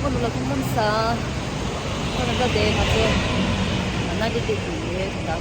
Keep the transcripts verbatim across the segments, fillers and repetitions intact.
ཁོ་ལ་ཐུགས་ལམ་སང་། ཁོ་ལ་ད་དེ་ང་ཚོ་ན་ལི་དེ་དེ་ད་ང་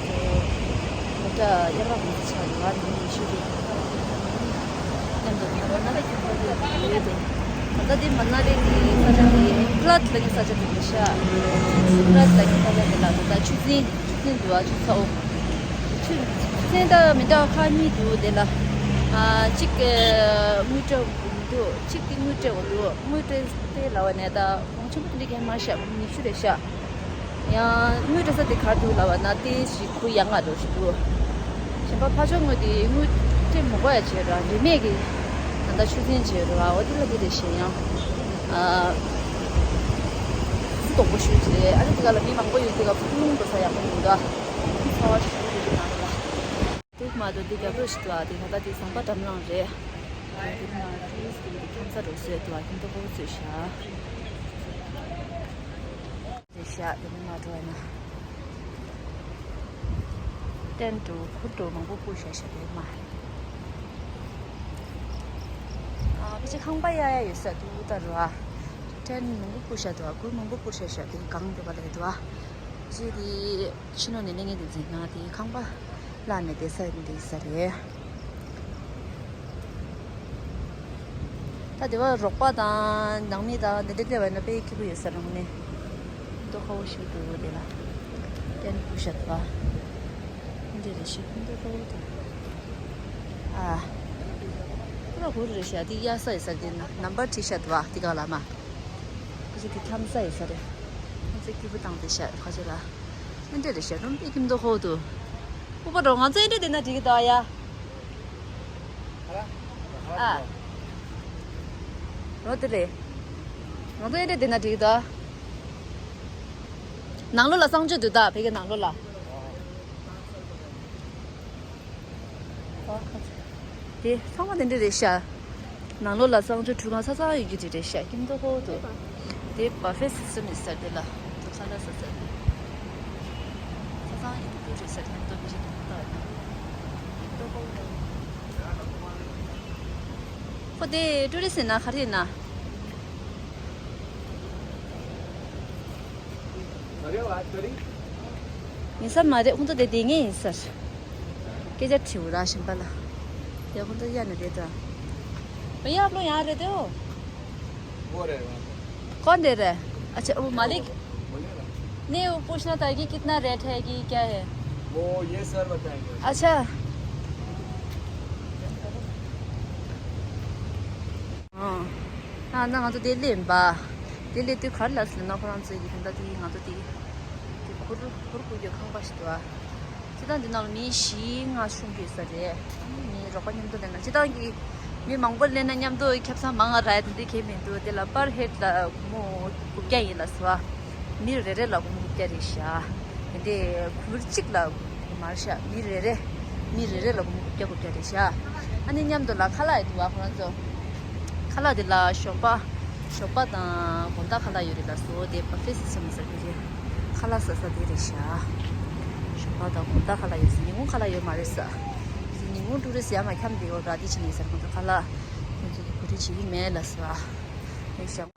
ཚོ་ད་ཡག་པོ་ཆགས་ཡོད་ལ་ནི་ཤུ་དེ་མཉམ་དུ་ད་ན་ལི་ཁྱོད་ཁོ་དེ་ཡོད་དེ། ད་དེ་མ་ན་ལི་དེ་ས་ཆ་དེ་ཕ་ལ་ཏི་ལ་ནི་ས་ཆ་དེ་ཤ་ཕ་ལ་ཏི་ལ་ནི་ས་ཆ་དེ་ལ་ད་ཆུ་སྲིན་ཆུ་སྲིན་འདུག་ཨ། ཆུ་ཚ་བོ་ཆུ་སྲིན་ད་མི་འདྲ་བ་ཁག་གཉིས་འདུག་དེ་ལ་ཨ་གཅིག་དངུལ་སྤྲད་འདུག་གཅིག་དེ་དངུལ་སྤྲད་འོ་འདུག་དངུལ་སྤྲད་དེ་ལ་བ་ནས་ད་གོང་ཆེན་པོ་དེ་འདྲ་གས་མ་བཞག་ཉི་ཤུ་རེ་བཞག་ཡང་དངུལ་སྤྲད་ས་དེ་གར་འདུག་ལ་བ་ན་དེ་ཞིག་ཁུ་ཡག་ང་འགྲོ་ཞིག་འདུག་གཞན་པ་ཕ་ཆོ་དངུལ་དེ་དངུལ་སྤྲད་མི་དགོས་ཡ་བྱས་ར་རིན་མེད་ཀྱི་ད་ལྟ་ཆུ་ཚན་བྱས་ར་འོ་དེ་ལ་དེ་རེ་བཞག་ཡང་ཨ་སུ་དོག་པོ་ཞུས་བྱས་ཨ་ནི་དེ་ག་ལ་མི་མང་པོ་ཡོད་དེ་ག་ཕུག་ལུང་འགྲོ་ས་ཡག་པོ་མི་འདུག་ཚ་བ་ཞིག་འདུག་དེ་ནང་ལ། དེ་མ་གཏོགས་དེ་རྒྱབ་རོགས་ཞིག་འདུག་ཨ། དེ་ད་ལྟ་དེ་ཟམ་པ་འགྲམ་ལངས་རེད། དེ་ན་ཊུ་རི་སི་ཊི་དེ་འཁྱམ་ས་རོགས་བཟོས་འདུག་ཨ། ཁྱིམ་ཐོག་ཁོ་བཟོས་ཤག་རེད་ཤག་དེ་ནི་མ་འགྲོ་ན་ཏན་ཏུ་ཁུར་དུ་མང་པོ་བསྐུར་ཤག་ཤག་དེ་མ། ཨ་ཕལ་ཆེར་ཁང་པ་གཡར་ཡ་ཡོད་ས་འདུག་ད་རུ་ཨ། ཏན་མང་པོ་བསྐུར་ཤག་འདུག་ཨ། ཁུར་མང་པོ་བསྐུར་ཤག་ཤག་དེ་གང་འདུག་པ་ལས་འདུག་ཨ། ཅི་དེ་ཕྱི་ནང་ནས་གླེང་ངེས་དེ་འཛིན་ན་དེ་ཁང་པ་བརླག་ནས་བསྡད་ས་འདི་ས་རེད། ད་དེ་བ་རོགས་པ་དང་ནང་མི་དང་འདི་འདྲ་སླེབས་པ་ཡིན་ན་དཔེ་སྐྱིད་པོ་ཡོད་ས་རེད་དངོས་གནས། མདོ་ཁ་བོ་ཞིག་འདུག་དེ་ལ་ཏན་བུ་ཤ་ཐུ་བ་འདི་རེད་ཤི་མདོ་ཁ་བོ་དང་ཨ་ཁོ་ར་གོ་རེད་ཤ་དེ་གཡར་ས་ཡོད་ས་དེ་ན་ནམ་བར་བྲིས་ཤ་ཐུ་བ་དེ་ག་ལ་མ། ཁོ་ཚོ་གི་འཁྱམ་ས་ཡོད་ས་རེད། ཁོ་ཚོ་སྐྱིད་པོ་བཏང་སྟེ་བཞག་ཁ་ཆེ་ལ། ཨེ་འདྲ་རེད་བཞག་རུམ་པའི་ཁྱིམ་ཐོག་ཁོག་ཏུ། ཨུ་པ་རོ་ང་ཚོ་ཨེ་འདྲ་དེ་ན་འགྲིག་གི་འདུག་ཡ། ཨ། རོ་དེ་རེད། ང་ཚོ་ཨེ་འདྲ་དེ་ན་འགྲིག་གི་འདུག་ནང་ལོགས་ལ་གསང་སྤྱོད་འདུག་ད་བེ་གི་ནང་ལོགས་ལ། དེ་ཚང་མ་དེ་འདྲ་རེད་ཤག་ནང་ལོགས་ལ་གསང་སྤྱོད་ཁྲུས་ཁང་ས་ཚང་ཡོད་རྒྱུ་དེ་རེད་ཤག་ཁྱིམ་ཐོག་ཁོག་ཏུ། དེ་བ་ཧྥེ་སི་སི་ཊམ་ཡིན་ས་དེ་ལ་དུ་ཁ་ལག་ཟ་ས་དེ། ས་ཚང་ཡོད་རྒྱུ་རེད་ཤག་ཁྱིམ་ཐོག་མི་ཤེས་དེ་ཁོ་ཐག་ཡིན། ཁྱིམ་ཐོག་ཁོག་ཏུ། ཁོ་དེ་ཊུ་རི་སི་ཊི་ཡིན་ན་ག་རེ་ཡིན་ན། ཡིན་ས་མ་རེད། ཁོང་ཚོ་དེ་བསྡད་མཁན་ཡིན་ས་རེད། སྐད་ཆ་དྲིས་འུ་ར་གཞན་པ་ལ། དེ་ཁོང་ཚོ་གཡར་ནས་བསྡད་དོ། भैया आप लोग यहाँ रहते हो? वो रहे वहाँ पे। कौन रह रहा है? अच्छा वो मालिक। बोलिए ना। नहीं वो पूछना था कि कितना रेट है कि क्या है? वो ये सर बताएंगे। अच्छा। ཨང་། ད་ང་ཚོ་དེ་སླེབས་ཡིན་པ། དེ་སླེབས་དུས་ག་རེ་ལབ་ཟེར་ན་ཁོ་རང་ཚོའི་གི་ད་ལྟ་དེ་ང་ཚོ་དེ་དེ་གུར་གུར་གུར་གྱི་ཁང་པ་ཞིག་འདུག་ཨ། སྤྱིར་བཏང་འདི་ནང་ལ་མི་བཞི་ལྔ་ཤོང་གི་ཡོད་ས་རེད། མི་རོགས་པ་མཉམ་དུ་སླེབས་ན་སྤྱིར་བཏང་གི་མི་མང་པོ་སླེབས་ན་མཉམ་དུ་ཁེ་བཟང་མང་ང་རག་ཡ་དེ་འདྲ་གང་ཡང་མི་འདུག་དེ་ལ་པར་ཧེ་ཌི་ལ་སྒོར་མོ་དགུ་བརྒྱ་ཡིན་ལབ་སོང་ཨ། མི་རེ་རེ་ལ་སྒོར་མོ་དགུ་བརྒྱ་རེད་ཤག་དེ་འདྲའི་གུར་གཅིག་ལ་མར་ཤག་མི་རེ་རེ། མི་རེ་རེ་ལ་སྒོར་མོ་དགུ་བརྒྱ་དགུ་བརྒྱ་རེད་ཤག་ཨ་ནི་མཉམ་དུ་ལ་ཁ་ལག་ཡོད་འདུག་བ་ཁོ་རང་ཚོ། ཁ་ལག་དེ་ལ་ཞོགས་པ། ཞོགས་པ་དང་དགོང་དག་ཁ་ལག་ཡོད་རེད་ལ་སོ་དེ་བ་ཧྥེ་སི་ཊམ་ཟེར་གི་རེད། ཁ་ལག་ཟ་ས་དེ་རེད་ཤག་ཞོགས་པ་དང་དགོང་དག་ཁ་ལག་ཡོད་ས་ཉིན་གུང་ཁ་ལག་ཡོད་མ་རེད་ས། ཉིན་གུང་ཊུ་རི་སི་ཊི་ཡར་མར་འཁྱམས་བསྡད་ཡོད་ར་དེ་བྱས་ནས་ཟེར་ཁོང་ཚོ་ཁ་ལག་ཁོང་ཚོ་གི་གོ་སྒྲིག་བྱེད་ཀྱི་མེད་ལབ་སོང་ཨ། ཡོད་ཤག་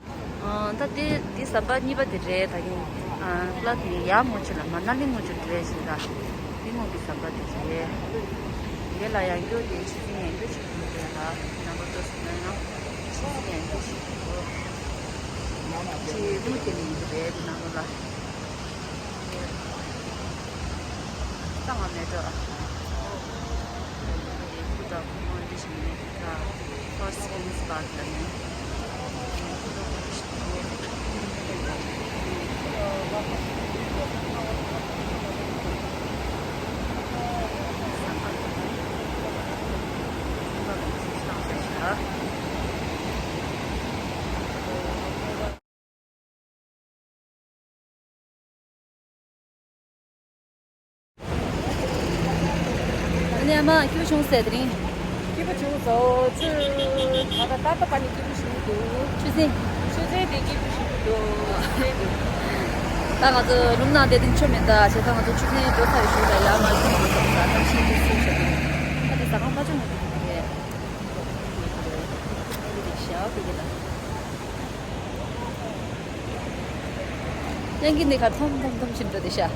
ཨ། ད་དེ་དེ་ཟམ་པ་གཉིས་པ་དེ་རེད། ད་ཡིན་ཨ། ཀླ་དེ་ཡར་སྔོན་ཆད་ལ་མ་ན་ལི་སྔོན་ཆད་འགྲོ་ཡས་ཞིག་ལ་དེ་སྔོན་གྱི་ཟམ་པ་དེ་རེད། དེ་ལ་ཡང་སྐྱོ་དེ་ཆུ་སྲིན་ཡང་སྐྱོ་ཞིག་འདུག་དེ་ལ་ནང་པ་ཏོ་སི་ན་ཡང་ཆུ་སྲིན་ཡང་སྐྱོ་ཞིག་འདུག་ཅི་དངུལ་དེ་ལ་ཡིན་གྱི་རེད་དེ་ནང་ལོགས་ལ། ད་ང་མེད་འགྲོ། ཁུ་དང་ཁུ་མོ་འདི་ཞིག་མེད་འགྲོ། First Queen's Park ལ་ནི། ཨ་ནི་ཨ་མ་སྐྱིད་པོ་བྱུང་ཟེར་དེ་རིང་། སྐྱིད་པོ་བྱུང་སོང་། ཆུ་ད་ལྟ་ཏག་ཏག་པ་ནི་སྐྱིད་པོ་བྱུང་འདུག་ཆུ་སྲིན། ཆུ་སྲིན་དེ་སྐྱིད་པོ་བྱུང་འདུག་ཆུ་སྲིན་དེ། ད་ང་ཚོ་རུམ་ནང་བསྡད་དུས་ཆུ་མེད་ད་བྱས་ཙང་ང་ཚོ་ཆུ་སྲིན་འགྲོ་ཚར་བའི་གཞུག་ལ་ཡར་མར་ཆུ་མེད་ཙང་ད་གཏམ་བཤད་དེ་སུ་བྱེད་དགོས། ད་དེ་ཟ་ཁང་ཕ་ཆུ་མེད་དུ་གི་རེད། ཞག་གི་ལ། གཡང་གི་ནི་གར་ཐོམ་ཐོམ་ཐོམ་བཞིན་འགྲོ་དེ་ཤ།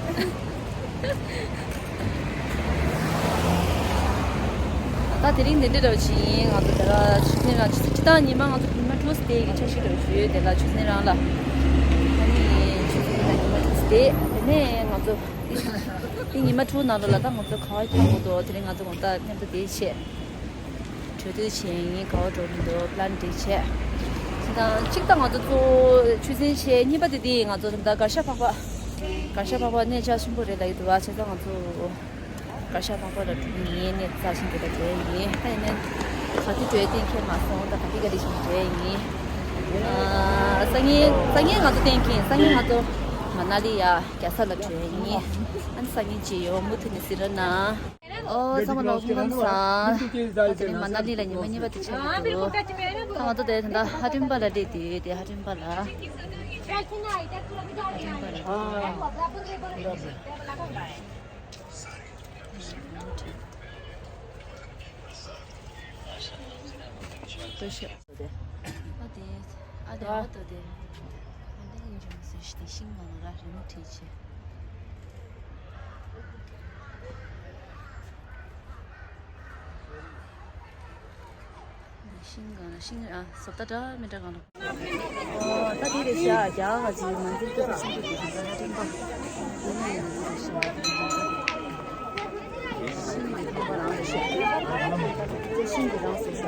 ད་དེ་རིང་དེ་འདྲ་འདྲ་བ་ཅིག་ཡིན། ང་ཚོ་དེ་ལ་ཆུ་ཚན་རང་སྤྱི་བཏང་ཉི་མ་ང་ཚོ་ཉི་མ་དྲུག་བསྡད་ཀྱི་འཆར་གཞི་འདྲ་བ་ཞུ་ཡོད། དེ་ལ་ཆུ་ཚན་རང་ལ་ཨ་ནི་ཆུ་ཚན་ལ་ཉི་མ་དྲུག་བསྡད། དེ་ནས་ང་ཚོ་དེ་ཉི་མ་དྲུག་ནང་ལོགས་ལ་ད་ང་ཚོ་ག་བ་ཁྱོན་དགོས་འདུག་དེ་རིང་ང་ཚོ་དགོང་དག་མཉམ་དུ་བསྡད་བྱས། གྲོས་བསྡུར་བྱས་ཡིན། ག་བ་འགྲོ་གི་འདུག་པི་ལན་བསྒྲིགས་བྱས། ད་གཅིག་ད་ང་ཚོ་གཙོ་བོ་ཆུ་ཚན་བྱས། གཉིས་པ་དེ་དེ་ང་ཚོ་ད་ལྟ་གར་ཞ་འཕགས་པ། གར་ཞ་འཕགས་པ་གནས་འཇགས་ཆེན་པོ་རེད་ལབ་ཀྱི་འདུག་བ། བྱས་ཙང་ང་ཚོ་གར་ཞ་འཕགས་པ་ལ་འགྲོ་གི་ཡིན། གནས་རྩ་ཆེན་དེ་ལ་འགྲོ་ཡ་ཡིན། ད་ཡིན་ནའི་ག་དུས་འགྲོ་ཡ་གཏན་འཁེལ་མ་སོང་། ད་ག་དུས་ག་དུས་ཤིག་འགྲོ་ཡ་ཡིན། ཨ། སང་ཉིན་སང་ཉིན་ང་ཚོ་གཏན་འཁེལ། སང་ཉིན་ང་ཚོ་མ་ན་ལི་ཡ་རྒྱལ་ས་ལ་འགྲོ་ཡ་ཡིན། ཨ་ནི་སང་ཉིན་ཅི་ཡོད་མུ་མཐུད་ནས་གཟིགས་རོགས་གནང་། ཨོ། ཚང་མ་ལོ་སྐུ་ཁམས་བཟང་། ད་དེ་ནི་མ་ན་ལི་ལ་ཉི་མ་གཉིས་པ་དེ་ཆགས་ཀྱི་འདུག་ད་ང་ཚོ་དེ་ད་ལྟ་ཧ་ཏིམ་པ་ལ་སླེབས་དུས་དེ་ཧ་ཏིམ་པ་ལ། ཧ་ཏིམ་པ་ལ། ལྟོས་ཤིག་ཨ་དེ། ཨ་དེ། ཨ་ཏོ་དེ། ཨ་འདི་ཡིན་རུང་སུ་ཞིག་དེ་ཤིང་ནང་ལ་རི་མོ་བྲིས་བྱས། ཤིང་གང་ལ་ཤིང་། ཨ། བཟོ་ལྟ་འདྲ་མི་འདྲ་གང་ལ། ཨོ། ད་དེ་རེད་ཤག་རྒྱ་གར་གྱི་མ་འཛིན་སྐྱོ་པོ་ཆེན་པོ་དེ་དང་ལ་སྤྲིན་པ། དེ་ནས་ཡང་དེ་ཤིང་གི་ཁང་པ་རང་རེད་ཤག་དེ་ཤིང་གི་རང་བཟོས་ཤག་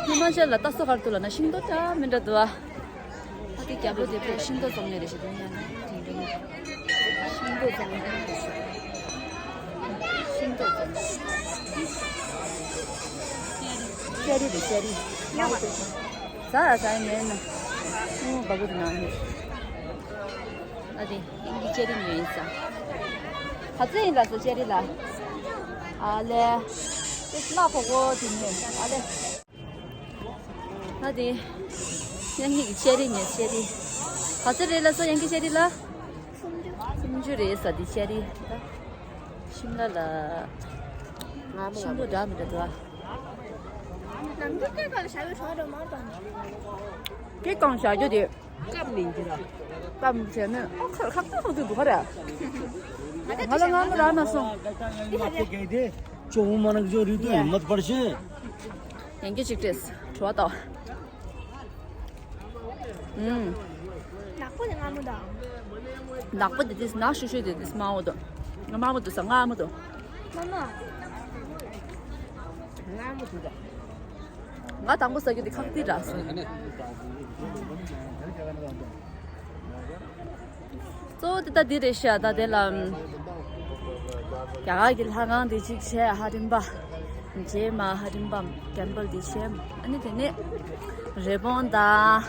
ཧི་མ་ཅལ་ལ་ལྟ་ས་ག་རེ་འདུག་ལབ་ན་ཤིང་ཏོག་འདྲ་མི་འདྲ་འདུག་ཨ། ཨ་དེ་རྒྱ་པོ་དེ་པས་ཤིང་ཏོག་བཙོང་ཡས་རེད་ཤག་དེ་ཡང་ན་དེ་འདྲ་ཤིང་ཏོག་བཙོང་ཡས་རེད་ཤག་ཤིང་ཏོག་བཙོང་ཡས། ཅེ་རི་རེད། ཅེ་རི། ཟ་ཡ་ཟ་ཡ་མེད་ན། ཨུ། སྦ་གུ་དེ་ནང་ནས། ཨ་དེ། ཨིན་གྱི་ཅེ་རི་ཉོས་ཡིན་ས། ག་ཚོད་ཡིན་ལབ་སོང་ཅེ་རི་ལ། ཨ་ལེ། དེ་སྣ་ཕོ་བོ་དེ་ཉོས། ཨ་ལེ། ཨ་དེ། གཡང་གི་ཅེ་རི་ཉོས། ཅེ་རི། ག་ཚོད་རེད་ལབ་སོང་གཡང་གི་ཅེ་རི་ལ། སུམ་ཅུ་རེད་ས་དེ་ཅེ་རི། ཤིམ་ལ་ལ། ཤིང་ཏོག་འདྲ་མི་འདྲ་འདུག་ཨ། ནམ་རྒྱུན་སྐྱེས་པ་ལ་བྱ་བའི་གྲོགས་དང་མང་དང་། སྐྱེས་གང་བྱ་རྒྱུ་དེ། སྐབས་མིན་གྱི་ར། སྐབས་བྱས་ནས་ཨ་ཁ་ཁག་ཏུ་ཁག་ཏུ་འདུག་ག་ར། ང་ལ་ང་ལ་ར་མ་སོང་། ང་ཚོ་གལ་ཏེ་ཅོ་མ་ནག་ཅོ་རི་དུ་མ་པར་ཤེ། ཡང་སྐྱེ་ཅིག་སྤྲད། བྲོ་བ་དང་། ཨུམ། ནག་པོ་དེ་མངར་མོ་དང་། ནག་པོ་དེ་དེ་ནག་ཤོས་ཤོས་དེ་དེ་དམར་པོ་དང་། དམར་པོ་དེ་ས་མངར་མོ་དང་། མ་མ། མངར་མོ་དེ་དང་། ང་དང་པོ་ཟ་རྒྱུ་དེ་ཁག་ཏི་ར་སོང་། གཙོ་བོ་དེ་ད་འདི་རེད་ཤག་ད་དེ་ལ། རྒྱ་གར་གྱི་ལྷ་ཁང་དེ་གཅིག་བྱས། ཧ་ཏིམ་པ། རྗེས་མ་ཧ་ཏིམ་པ་ཊེམ་པལ་དེ་བྱས། ཨ་ནི་དེ་ནས་རི་བོང་དང་།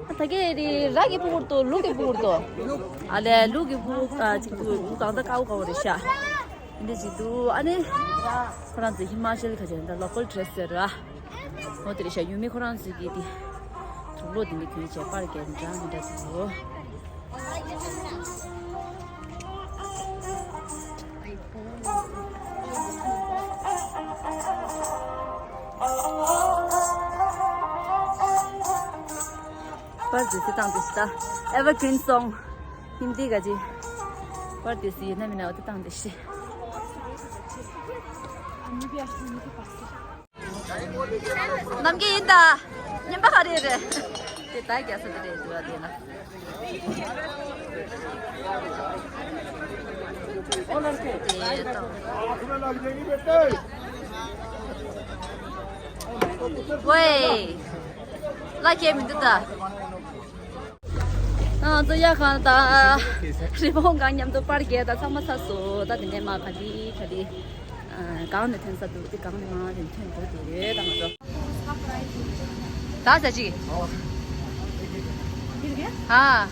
ཨ་ད་གེ་རི་ར་གི་ཕུ་གུར་ཏོ། ལུག་གི་ཕུ་གུར་ཏོ། ཨ་ལེ་ལུག་གི་ཕུ་གུར་ཨ་ཅིག་ཏུ་ལུག་གང་ད་ཀའུ་ཀའུ་རེད་ཤག་འདི་ཅིག་འདུག་ཨ་ནི་ཁོ་རང་ཚོ་ཧི་མ་ཅལ་ཁ་ཆེ་ད་ལོ་ཀལ་ཌི་རེ་སི་ཟེར་བ། འོ་དེ་རེད་ཤག་ཡུལ་མི་ཁོ་རང་ཚོ་གི་དེ་དུག་ལོག་དེ་འདྲ་གྱོན་བྱས་པར་རྒྱག་འདྲ་མི་འདྲ་འདུག་པར་དེ་སི་བཏང་དེ་སི་ད་ཨེ་ཝར་གྷི་རིན་སོང་། ཧིན་དི་ག་ཅི། པར་དེ་སི་ཡིན་ན་མིན་ན་འོ་དེ་བཏང་དེ་ཤི། རྣམ་རྒྱལ་ཡིན་ད། ཉན་པ་ག་རེ་རེད། དེ་ད་རྒྱ་ས་དེ་རེད་འདུག་བ་དེ་ན། དེ་ད། ཝེ། ལ་ཁྱེད་མི་འདུག་ད། ང་ཚོ་ཡ་གང་ད། རི་བོང་གང་མཉམ་དུ་པར་རྒྱག་ད་ཚང་མ་ཚར་སོང་། ད་དེ་ནས་མ་ག་དེ་ག་དེ། གང་ནས་ཐོན་ས་འདུག་དེ་གང་ནས་མ་རིན་ཐོན་འདུག་དེ་རེད་ད་ང་ཚོ། ད་ཟ་ཅིག་ཨ།